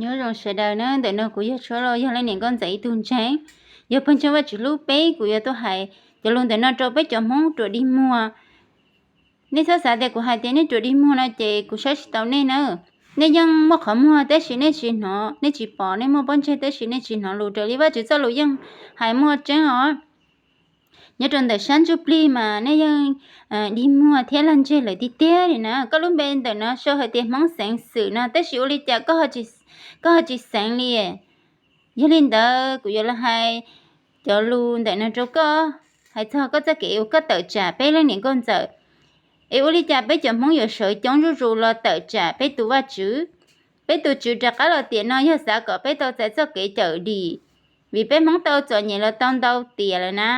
Nyob zoo sawv daws na, ntawm no kuv yog Tshuab Lauj, yog leej niam nkauj ntxawm ib tug ntseeg. Yog pawg ntseeg Vajtswv hlub peb, kuv yuav tuaj hais cov lus ntawm no rau peb cov Hmoob ruam dig muag. Nej txhob xav tias kuv hais tias nej ruam dig muag no ces kuv saib tsis taus nej na. Nej yeej muaj qhov muag tab sis nej tsis hnov, nej tsis pom, nej muaj pob ntseg tab sis nej tsis hnov lus raws li Vajtswv txoj lus yeej hais muaj tseeb os. Nyob rau ntawm sab ntsuj plig mas nej yeej dig muag thiab lag ntseg lawm tiag tiag li na. Koj lub npe ntawm no sau hais tias Hmoob xeev xwm no tab sis ua li cas koj ho tsis xeev li? Yog li ntawd kuv yuav los hais cov lus ntawm no rau koj, hais txog koj txoj kev uas koj tawm tsam peb leej niam nkauj ntxawm. Es ua li cas peb cov Hmoob yuav sawv coob zuj zus los tawm tsam peb tus Vajtswv? Peb tus Tswv rov qab los tiam no yog xav kom peb tau txais txoj kev cawm dim, vim peb Hmoob tau txom nyem los tau ntau tiam lawm na.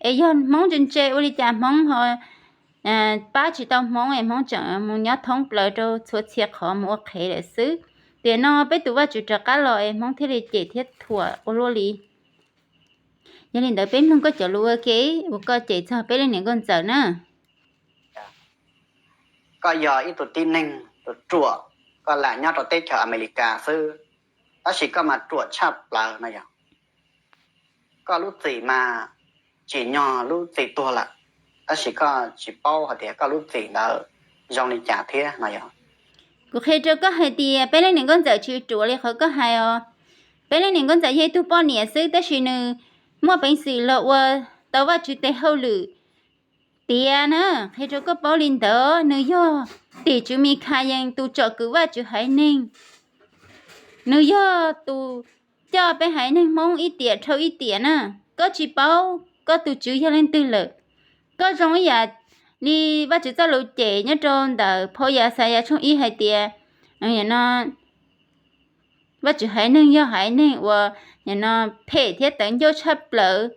Es yog Hmoob ntse ntse ua li cas Hmoob ho pab tsis tau Hmoob es Hmoob tseem mus nyob thoob plaws rau txhua txhia qhov mus ua qhev lawm xwb. Tiam no peb tus Vajtswv rov qab los es Hmoob thiaj li cem thiab thuam ua luaj li. Yog li ntawd peb mloog koj cov lus ua ke uas koj cem txog peb leej niam nkauj ntxawm na. Koj yog ib tug tib neeg tus ruam, koj lam nyob rau teb chaws Amelikas xwb, tab sis koj mas ruam tshaj plaws no yog. Koj lub txim mas tsim nyog lub txim tuag lawm, tab sis koj tsis paub hais tias koj lub txim ntawd zoo li cas thiab no yog. Kuv qhia rau koj hais tias peb leej niam nkauj ntxawm tsis ruam li qhov koj hais os. Peb leej niam nkauj ntxawm yog ib tug poj niam xwb tab sis nws muaj peev xwm los ua tau Vajtswv tes hauj lwm tiav na. Qhia rau koj paub li ntawd, nws yog tim tswv Mikhayees tus tsom kwm Vajtswv haiv neeg. Nws yog tus coj peb haiv neeg Hmoob ib tiam dhau ib tiam na. Koj tsis paub koj tus tswv yog leej twg lawm. Koj zoo ib yam li Vajtswv txoj lus cem nyob rau ntawm phau Yaxayas tshooj ib hais tias, no Vajtswv haiv neeg yog haiv neeg uas no phem thiab tawv ncauj tshaj plaws.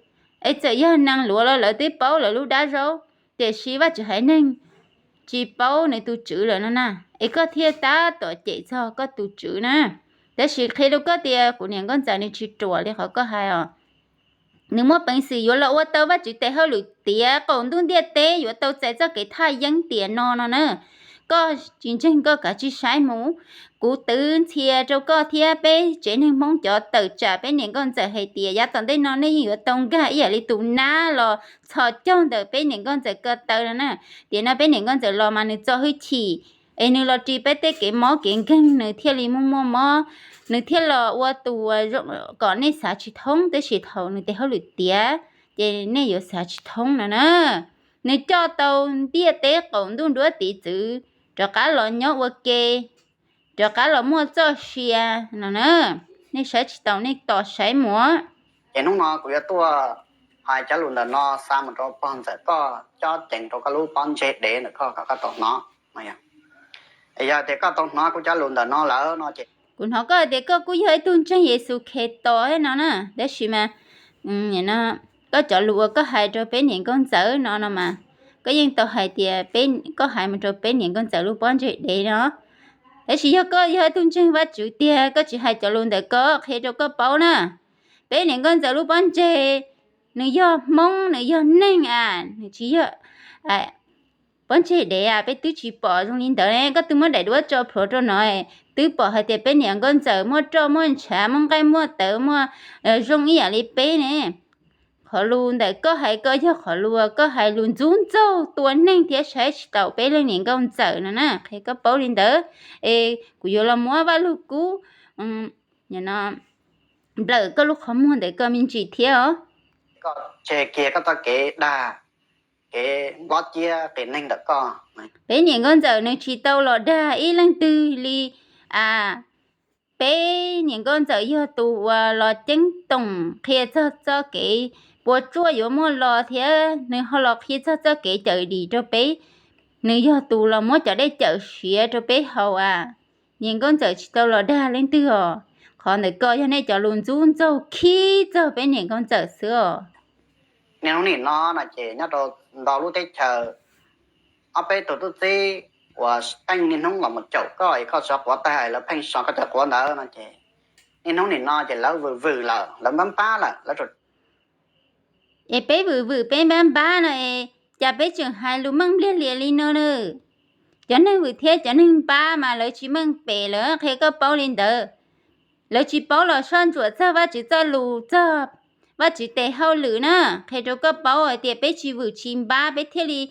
Es txawm yog neeg luav los lawv twb paub lawv lub dab zaub, tiam sis Vajtswv haiv neeg tsis paub nws tus tswv lawm no na. Es koj thiaj tab tom cem txog koj tus tswv na. Tab sis qhia rau koj tias kuv niam nkauj ntxawm nws tsis ruam li qhov koj hais os. Nws muaj peev xwm yuav los ua tau Vajtswv tes hauj lwm tiav qaum ntuj ntiaj teb, yuav tau txais txoj kev thaj yeeb tiam no no na. Koj tsis ntseeg koj kav tsij saib mus. Kuv twv ntxhia rau koj thiab peb tsev neeg Hmoob cov tawm tsam peb niam nkauj ntxawm hais tias yav tom ntej no nej yeej yuav tau nkag ib yam li tus nab los txhos caug ntawm peb niam nkauj ntxawm ko taw no na. Tiam no peb niam nkauj ntxawm los mas nws txo hwj chim, es nws los ris peb tej kev mob kev nkeeg nws thiaj li muaj muaj mob, nws thiaj los ua tus kom nej xav tsis thoob, tab sis thaum nws tes hauj lwm tiav ces nej yuav xav tsis thoob no na. Nws coj tau ntiaj teb qaum ntuj nruab tiv txwv rov qab los nyob ua ke, rov qab los muaj txoj sia no na. Nej saib tsis taus nej tos saib mus. Ces hnub no kuv yuav tuaj hais cov lus ntawm no xa mus rau pog ntxawm koj, cob ceev rau koj lub pob ntseg dev ntawm koj kom koj tau hnov. Yog tias koj tau hnov kuv cov lus ntawm no lawm no ces kuv hnov koj hais tias koj kuj yog ib tug ntseeg Yexus Khetos no na, tab sis mas koj cov lus uas koj hais rau peb niam nkauj ntxawm no no mas koj yeej tau hais tias koj hais mus rau peb niam nkauj ntxawm lub pob ntseg dev no. Tab sis yog koj yog ib tug ntseeg Vajtswv tiag, koj tsis hais cov lus ntawm koj, qhia rau koj paub na. Peb niam nkauj ntxawm lub pob ntseg, nws yog Hmoob, nws yog neeg a, nws tsis yog pob ntseg dev a. Peb twb tsis pom zoo li ntawd ne, koj twb muab daim duab tso plhuav rau no, twb pom hais tias peb niam nkauj ntxawm muaj roj muaj ntshav, muaj nqaij muaj tawv, muaj zoo ib yam li peb ne. Qhov lus ntawm koj hais ko yog qhov lus koj hais lus ntxub ntxaug tua neeg thiab saib tsis taus peb leej niam nkauj ntxawm no na, qhia koj paub li ntawd. Es kuv yuav los muab Vaj Lug Kub nplawm koj lub qhov muag ntawm koj me ntsis thiab os. Koj tseg kiag koj txoj kev dag, kev nplob ciab qias neeg ntawm koj. Peb niam nkauj ntxawm nws tsis tau los dag ib leej twg li a. Peb niam nkauj ntxawm yog tus uas los ceeb toom qhia txog txoj kev puas tsuaj yuav muaj los thiab nws ho los qhia txog txoj kev cawm dim rau peb. Nws yog tus los muab cov dej cawm siav rau peb haus a. Niam nkauj ntxawm tsis tau los dag leej twg os. Qhov ntawm koj yog nej cov lus ntxub ntxaug khib txog peb niam nkauj ntxawm xwb os. Niaj hnub nim no no ces nyob rau ntau lub teb chaws, ob peb tug tub txib uas pheej niaj hnub los mus caum koj es koj sov quav tag lawv pheej so koj cov quav ntawd no ces niaj hnub nim no ces lawv vwm vwm lawm, lawv npab npab lawm, lawv Es peb vwm vwm peb npab npab no es cas peb tseem hais lus meej npliag lias li no na? Cov neeg vwm thiab cov neeg npab mas lawv tsis meej pem, lawv qhia koj paub li ntawd. lawv tsis paub los soj ntsuam txog Vajtswv txoj lus, txog Vajtswv tes hauj lwm na. Qhia rau koj paub hais tias peb tsis vwm tsis npab peb thiaj li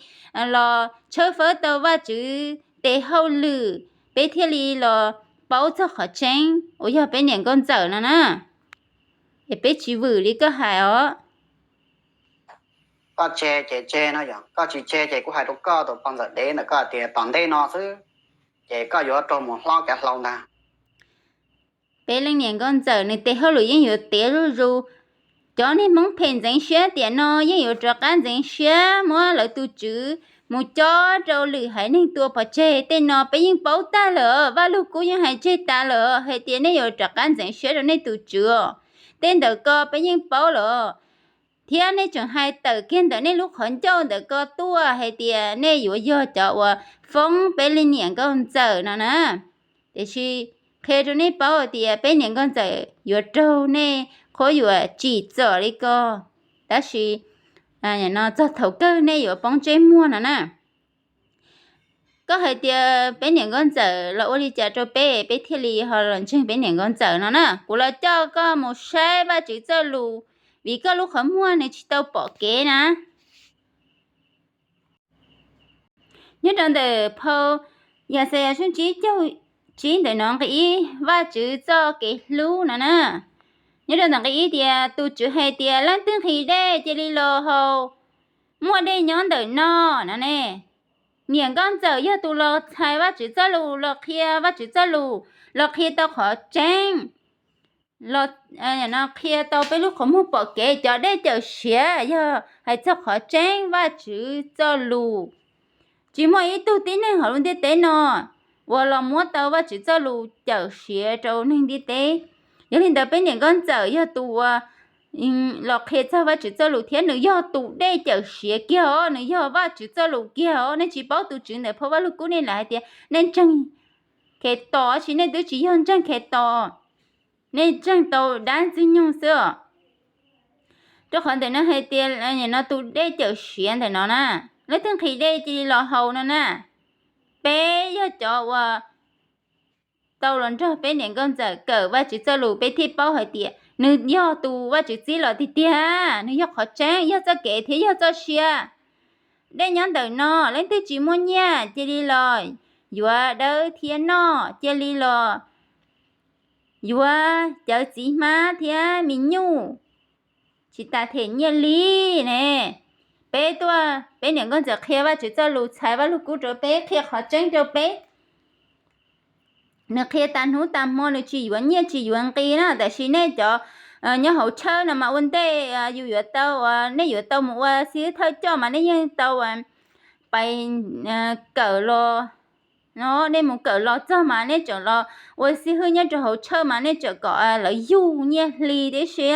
los tshawb fawb tau Vajtswv tes hauj lwm, peb thiaj li los paub txog qhov tseeb uas yog peb niam nkauj ntxawm no na. Es peb tsis vwm li koj hais os. Koj tseg ces tseg no yog, koj tsis tseg ces kuv hais rau koj tus poj ntxawm dev ntawm koj tias tom ntej no xwb ces koj yuav raug mus hlob kev hlau ntag. Peb leej niam nkauj ntxawm nws tes hauj lwm yeej yuav tiav zuj zus. Cov niag Hmoob phem ntxeev siab tiam no yeej yuav rov qab ntxeev siab muab lawv tus tswv mus cob rau lwm haiv neeg tua pov tseg. Tej no peb yeej paub tag lawm, Vajluskub yeej hais tseg tas lawm hais tias nej yuav rov qab ntxeev siab rau nej tus tswv os. Tej ntawm ko peb yeej paub lawm, thiab nej tseem hais tawm kiag ntawm nej lub qhov ncauj ntawm ko tuaj hais tias nej yuav yog cov uas foob peb leej niam nkauj ntxawm no na. Tiam sis qhia rau nej paub hais tias peb niam nkauj ntxawm yuav raug nej qhuab yuam tsim txom li ko, tab sis no txog thaum kawg nej yuav poob ntsej muag no na. Koj hais tias peb niam nkauj ntxawm los ua li cas rau peb, peb thiaj li ho los ntseeg peb niam nkauj ntxawm no na. Kuv los coj koj mus saib Vajtswv txoj lus, vim koj lub qhov muag nws tsis tau pom kev na. Nyob rau ntawm phau Yaxayas tshooj tsib caug tsib ntawm no nqe ib, Vajtswv txoj kev hlub no na. Nyob rau ntawm nqe ib tias, tus Tswv hais tias, leej twg nqhis dej cia li los haus, muaj dej nyob ntawm no no ne. Niam nkauj ntxawm yog tus los txhais Vajtswv txoj lus, los qhia Vajtswv txoj lus, los qhia tau qhov tseeb, los qhia tau peb lub qhov muag pom kev. Cov dej cawm siav yog hais txog qhov tseeb Vajtswv txoj lus. Tsis muaj ib tug tib neeg hauv lub ntiaj teb no uas los muab tau Vajtswv txoj lus cawm siav rau neeg ntiaj teb. Yog li ntawd peb niam nkauj ntxawm yog tus uas los qhia txog Vajtswv txoj lus thiab nws yog tus dej cawm siav kiag os, nws yog Vajtswv txoj lus kiag os. Nej tsis paub tus tswv ntawm phau Vajluskub nej lam hais tias nej ntseeg Khetos, tab sis nej twb tsis yog ntseeg Khetos, nej ntseeg tau dab ntxwg nyoog xwb os. Rau qhov ntawm no hais tias no tus dej cawm siav ntawm no na, leej twg nqhis dej cia li los haus no na. Peb yog cov uas tau los nrog peb niam nkauj ntxawm kawm Vajtswv txoj lus, peb thiaj paub hais tias nws yog tus Vajtswv txib los tiag tiag, nws yog qhov tseeb, yog txoj kev thiab yog txoj sia. Dej nyob ntawm no, leej twg tsis muaj nyiaj cia li los yuav dawb thiab noj, cia li los yuav cawv txiv hmab thiab me nyuj, tsis tas them nyiaj li ne. Peb tuaj, peb niam nkauj ntxawm qhia Vajtswv txoj lus, txhais Vajluskub rau peb, qhia qhov tseeb rau peb. Nws qhia tas hnub tas hmo, nws tsis yuav nyiaj tsis yuav nqi na. Tab sis nej cov nyob hauv tshawj no mas ua ntej yus yuav tau, nej yuav tau mus ua xib hwb thawj coj mas nej yeej tau pais kawm los no. Nej mus kawm los txog mas nej tseem los ua xib hwb nyob rau hauv tshawj mas nej tseem kom lawv yug nyiaj hli tib si,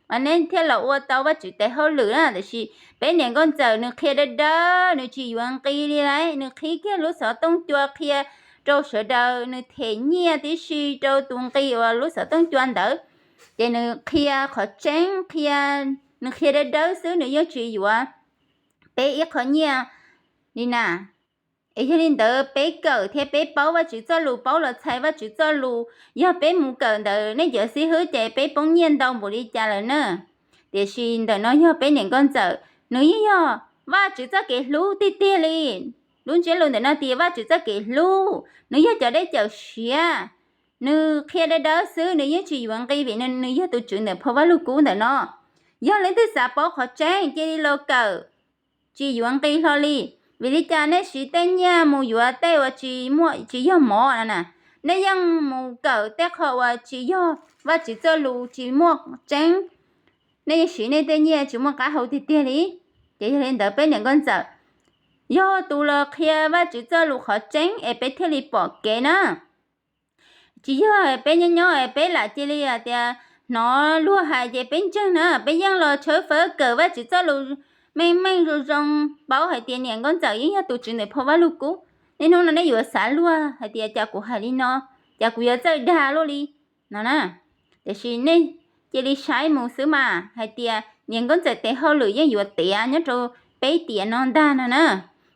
mas nej thiaj los ua tau Vajtswv tes hauj lwm na. Tab sis peb niam nkauj ntxawm nws qhia dawb dawb, nws tsis yuav nqi li lauj, nws qhib kiag lub xov tooj cua qhia rau sawv daws, nws them nyiaj tib si rau tus nqi uas lub xov tooj cua ntawd. Ces nws qhia qhov tseeb, qhia, nws qhia dawb dawb xwb, nws yeej tsis yuav peb ib qho nyiaj li na. Es yog li ntawd peb kawm thiab peb paub Vajtswv txoj lus, paub los txhais Vajtswv txoj lus, yog peb mus kawm ntawm nej cov xib hwb ces peb poob nyiaj ntau npaum li cas lawm na. Tiam sis ntawm no yog peb niam nkauj ntxawm, nws yeej yog Vajtswv txoj kev hlub tiag tiag li. Lub ntsiab lus ntawm no tias Vajtswv txoj kev hlub, nws yog cov dej cawm siav. Nws qhia dawb dawb xwb, nws yeej tsis yuav nqi vim nws yog tus tswv ntawm phau Vajluskub ntawm no. Yog leej twg xav paub qhov tseeb cia li los kawm, tsis yuav nqi hlo li. Vim li cas nej siv tej nyiaj mus yuav tej uas tsis muaj, tsis yog mov no na? Nej yeej mus kawm tej qho uas tsis yog Vajtswv txoj lus, tsis muaj tseeb, nej yeej siv nej tej nyiaj tsis muaj qab hau tiag tiag li. Ces yog li ntawd peb niam nkauj ntxawm yog tus los qhia Vajtswv txoj lus qhov tseeb es peb thiaj li pom kev na. Tsis yog peb nyob nyob peb lam cia li hais tias hnov luag hais ces peb ntseeg na, peb yeej los tshawb fawb kawm Vajtswv txoj lus meej meej zoo zoo, paub hais tias niam nkauj ntxawm yeej yog tus tswv ntawm phau Vajluskub. Niaj hnub no nej yuav xav luag hais tias cas kuv hais li no, cas kuv yuav txawj dag luaj li no na. Tiam sis nej cia li saib mus xwb mas hais tias niam nkauj ntxawm tes hauj lwm yeej yuav tiav nyob rau peb tiam no ntag no na.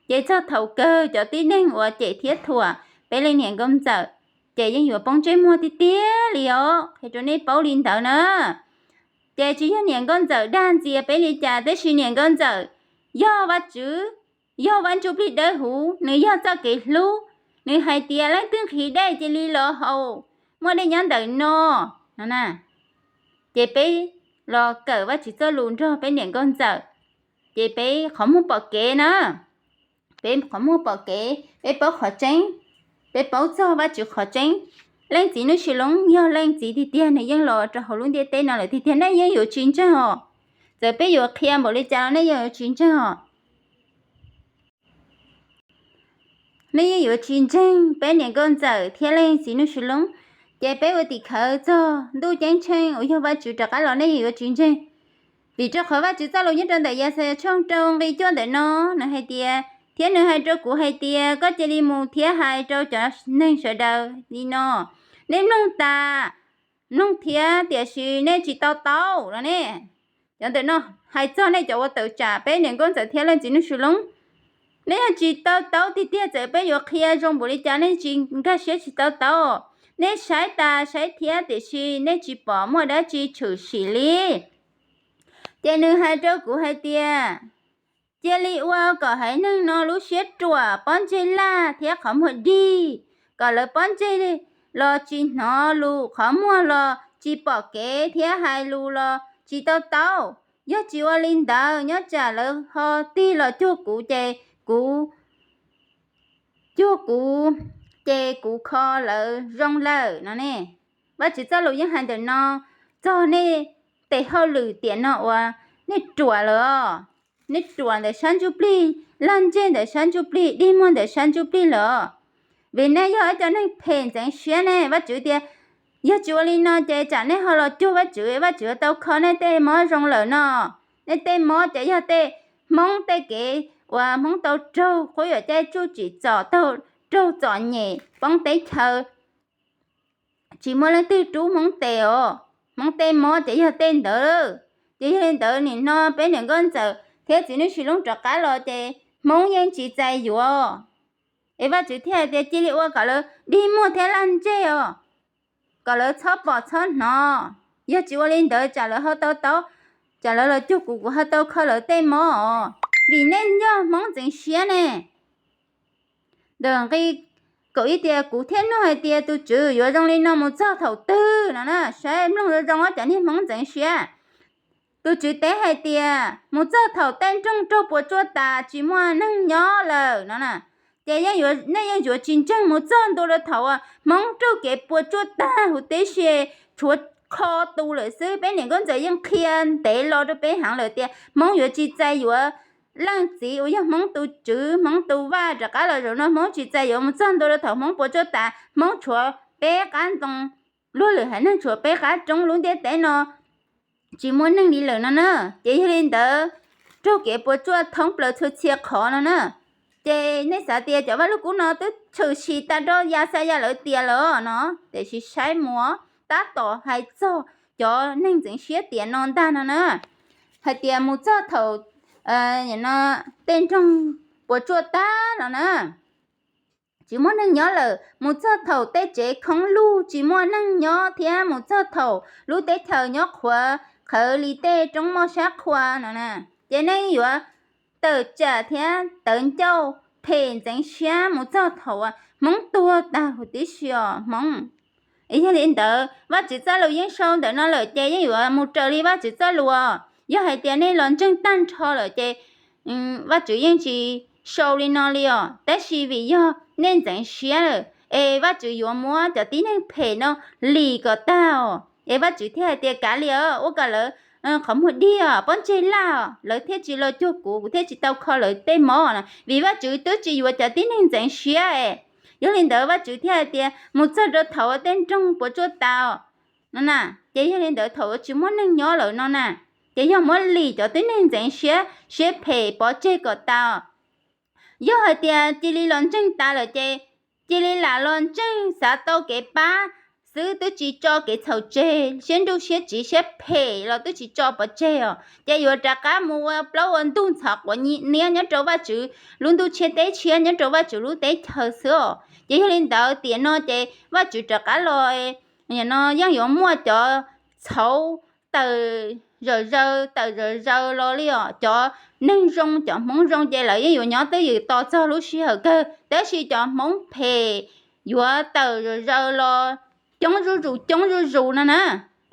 Ces txog thaum kawg cov tib neeg uas cem thiab thuam peb leej niam nkauj ntxawm ces yeej yuav poob ntsej muag tiag tiag li os, qhia rau nej paub li ntawd na. Ces tsis yog niam nkauj ntxawm dag ntxias peb li cas, tab sis niam nkauj ntxawm yog Vajtswv, yog Vaj Ntsuj Plig Dawb Huv, nws yog txoj kev hlub. Nws hais tias leej twg nqhis dej cia li los haus, muaj dej nyob ntawm no, no na. Ces peb los kawm Vajtswv txoj lus nrog peb niam nkauj ntxawm, ces peb qhov muag pom kev na. Peb qhov muag pom kev, peb paub qhov tseeb, peb paub txog Vajtswv qhov tseeb. Leej txiv Nuj Sis Loob yog leej txiv tiag tiag, nws yeej los rau hauv lub ntiaj teb no lawm tiag tiag, nej yeej yuav tsis ntseeg os. Txawm peb yuav qhia npaum li cas los nej yeej yuav tsis ntseeg os. Nej yeej yuav tsis ntseeg peb niam nkauj ntxawm thiab leej txiv Nuj Sis Loob. Ces peb ua tim khawv txog ntuj ceeb tsheej uas yog Vajtswv rov qab los, nej yeej yuav tsis ntseeg. Vim rau qhov Vajtswv txoj lus nyob rau ntawm Yaxayas tshooj rau nqi cuaj ntawm no, nws hais tias, thiab nws hais rau kuv hais tias, koj cia li mus thiab hais rau cov neeg sawv daws li no, nej mloog tas, mloog thiab tiam sis nej tsis to taub no ne. Cov ntawm no hais txog nej cov ua tawm tsam peb niam nkauj ntxawm thiab leej txiv Nuj Sis Loob. Nej yog tsis to taub tiag tiag, txawm peb yuav qhia zoo npaum li cas nej tsis nkag siab, tsis to taub. Nej saib tas saib thiab tiam sis nej tsis pom muaj dab tsi tshwm sim li. Ces nws hais rau kuv hais tias, cia li ua kom haiv neeg no lub siab ruam, pob ntseg laj thiab qhov muag dig, kom lawv pob ntseg los tsis hnov lus, qhov muag los tsis pom kev thiab hais lus los tsis to taub. Yog tsis ua li ntawd, nyob tsam lawv ho tig los cuag kuv ces kuv, cuag kuv ces kuv kho lawv zoo lawm no ne. Vajtswv txoj lus yeej hais ntawm no txog nej tes hauj lwm tiam no uas nej ruam lawm os. Nej ruam ntawm sab ntsuj plig, laj ntseg ntawm sab ntsuj plig, dig muag ntawm sab ntsuj plig lawm os. Vim nej yog ib co neeg phem ntxeev siab ne. Vajtswv tias, yog tsis ua li no ces tsam nej ho los cuag Vajtswv, Vajtswv tau kho nej tej mob zoo lawm no. Nej tej mob ces yog tej Hmoob tej kev uas Hmoob tau raug qhuab yuam caij tsuj tsim txom, tau raug txom nyem poob teb chaws, tsis muaj leej twg rub Hmoob tes os. Hmoob tej mob ces yog tej ntawd. Ces yog li ntawd nim no peb niam nkauj ntxawm thiab txiv Nuj Sis Loob rov qab los ces Hmoob yeej tsis txais yuav. Es Vajtswv thiaj hais tias cia li ua kom lawv dig muag thiab laj ntseg os, kom lawv txhob pom txhob hnov. Yog tsis ua li ntawd tsam lawv ho tau taub, tsam lawv los cuag kuv, kuv ho tau kho lawv tej mob os. Vim nej yog Hmoob ntxeev siab ne. Ntawm nqi kaum ib tias, kuv thiaj nug hais tias, tus Tswv, yuav zoo li no mus txog thaum twg no na? Saib mloog zoo zoo cov niag Hmoob ntxeev siab. Tus Tswv teb hais tias mus txog thaum tej nroog raug puas tsuaj tas tsis muaj neeg nyob lawm no na. Ces yeej yuav, nej yeej yuav tsis ntseeg mus txog ntua rau thaum uas Hmoob raug kev puas tsuaj tag huv tib si, tshuav kho tu lawm xwb. Peb niam nkauj ntxawm yeej qhia ntev los rau peb heev lawm tias Hmoob yuav tsis txais yuav leej txiv uas yog Hmoob tus Tswv, Hmoob tus vaj rov qab los zaum no, Hmoob tsis txais yuav mus txog ntua rau thaum Hmoob puas tsuaj tas, Hmoob tshuav peb qab ntoo, luag lwm haiv neeg tshuav peb qab roob lub ntiaj teb no, tsis muaj neeg li lawm no na. Ces yog li ntawd, raug kev puas tsuaj thoob plaws txhua txhia qhov no na. Ces nej xav tias cov Vaj Lug Kub no twb tshwm sim tas rau Yaxayas lawv tias lawm no, tiam sis saib mus tab tom hais txog cov neeg ntxeev siab tiam no ntag no na. Hais tias mus txog thaum tej nroog puas tsuaj tag no na, tsis muaj neeg nyob lawm, mus txog thaum tej tsev khoob lug tsis muaj neeg nyob thiab mus txog thaum lub teb chaws nyob qhuav qhawv li tej roob moj sab qhua no na. Ces nej yuav tawm tsam thiab tawv ncauj phem ntxeev siab mus txog thaum Hmoob tuag tag huv tib si os Hmoob. Yog li ntawd, Vajtswv txoj lus yeej sau ntawm no lawm ces yeej yuav mus raws li Vajtswv txoj lus. Yog hais tias nej los ntseeg tag nrho lawm ces Vajtswv yeej tsis sau li no li os. Tab sis vim yog nej ntxeev siab lawm, es Vajtswv yuav muab cov tib neeg phem no lim kom tag os. Es Vajtswv thiaj hais tias kav liam, ua kom lawv qhov muag dig os, pob ntseg laj os, lawv thiaj tsis los cuag kuv, kuv thiaj tsis tau kho lawv tej mob no. Vim Vajtswv twb tsis yuav cov tib neeg ntxeev siab es. Yog li ntawd Vajtswv thiaj hais tias mus txog rau thaum uas tej nroog puas tsuaj tas os no na. Ces yog li ntawd thaum uas tsis muaj neeg nyob lawm no na, ces yog muab lim cov tib neeg ntxeev siab, siab phem pov tseg kom tas os. Yog hais tias cia li los ntseeg tas lawm ces cia li lam los ntseeg, xav tau kev pab, xwb, twb tsis tso kev txhaum tseg, siab nruj siab tsiv siab phem los twb tsis tso pov tseg os, ces yuav rov qab mus ua plaub ua ntug ntxhov quav niab nyob rau Vajtswv lub ntuj tshiab teb tshiab, nyob rau Vajtswv lub teb chaws xwb os. Ces yog li ntawd tiam no ces Vajtswv rov qab los, no yeej yuav muaj cov txhauv tawm zom zaws tawm zom zaws los li os. Cov neeg zoo, cov Hmoob zoo ces lawv yeej yuav nyob twj ywm tos txog lub sij hawm kawg, tab sis cov Hmoob phem yuav tawm zom zaws los coob zuj zus coob zuj zus no na.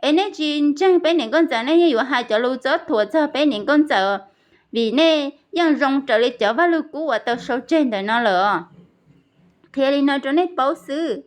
Es nej tsis ntseeg peb niam nkauj ntxawm, nej yeej yuav hais cov lus txob thuam txog peb niam nkauj ntxawm, vim nej yeej zoo raws li cov Vaj Lug Kub uas tau sau tseg ntawm no lawm os. Qhia li no rau nej paub xwb.